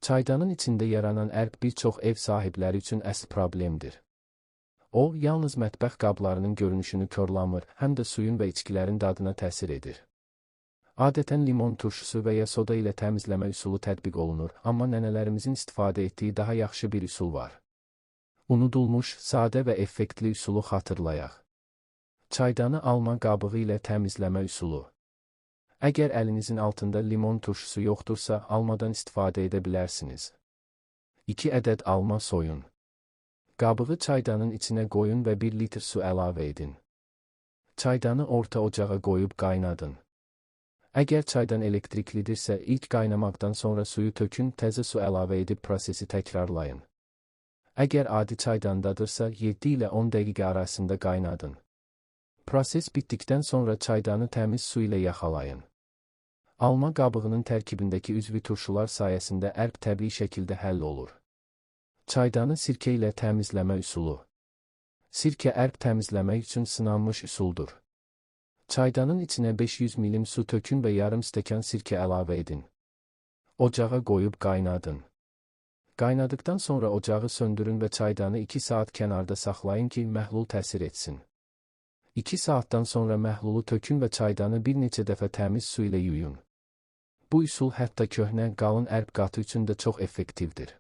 Çaydanın içində yaranan ərb bir çox ev sahibləri üçün əsl problemdir. O, yalnız mətbəx qablarının görünüşünü korlamır, həm də suyun və içkilərin dadına təsir edir. Adətən limon turşusu və ya soda ilə təmizləmə üsulu tətbiq olunur, amma nənələrimizin istifadə etdiyi daha yaxşı bir üsul var. Unudulmuş, sadə və effektli üsulu xatırlayaq. Çaydanı alma qabığı ilə təmizləmə üsulu. Əgər əlinizin altında limon turşusu yoxdursa, almadan istifadə edə bilərsiniz. 2 ədəd alma soyun. Qabığı çaydanın içinə qoyun və 1 litr su əlavə edin. Çaydanı orta ocağa qoyub qaynadın. Əgər çaydan elektriklidirsə, ilk qaynamaqdan sonra suyu tökün, təzə su əlavə edib prosesi təkrarlayın. Əgər adi çaydandadırsa, 7 ilə 10 dəqiqə arasında qaynadın. Proses bitdikdən sonra çaydanı təmiz su ilə yaxalayın. Alma qabığının tərkibindəki üzvü turşular sayəsində ərb təbii şəkildə həll olur. Çaydanı sirkə ilə təmizləmə üsulu. Sirkə ərb təmizləmək üçün sınanmış üsuldur. Çaydanın içinə 500 milim su tökün və yarım stəkan sirkə əlavə edin. Ocağa qoyub qaynadın. Qaynadıqdan sonra ocağı söndürün və çaydanı 2 saat kənarda saxlayın ki, məhlul təsir etsin. 2 saatdan sonra məhlulu tökün və çaydanı bir neçə dəfə təmiz su ilə yuyun. Bu üsul hətta köhnə, qalın ərb qatı üçün də çox effektivdir.